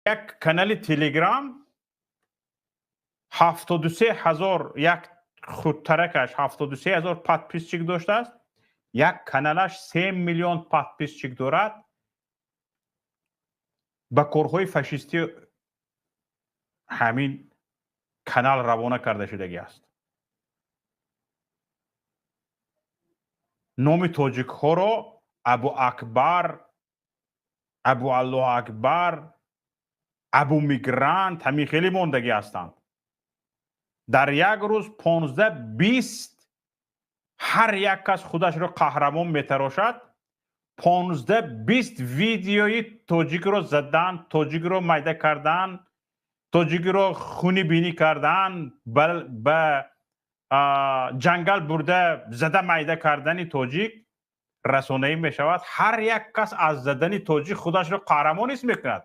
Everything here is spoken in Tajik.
Як канали Телеграм 73 000, як худтаракаш 73 000 подписчик доштааст, як каналаш 3 миллион подписчик дорад. Ба корҳои фашистӣ ҳамин канал равона карда шудагӣ аст. Номи тоҷикҳоро Абу Акбар, Абу Аллоҳ Акбар, Абу Мигрант, ҳамин хеле мондагӣ ҳастанд. Дар як рӯз 15-20, ҳар як кас худашро қаҳрамон метарошад. 15-20 видеои тоҷикро задан, тоҷикро майда кардан, тоҷикро хуни бинӣ кардан, ба ҷангал бурда зада майда кардани тоҷик расонаӣ мешавад. Ҳар як кас аз задани тоҷик худашро қаҳрамон ҳис мекунад.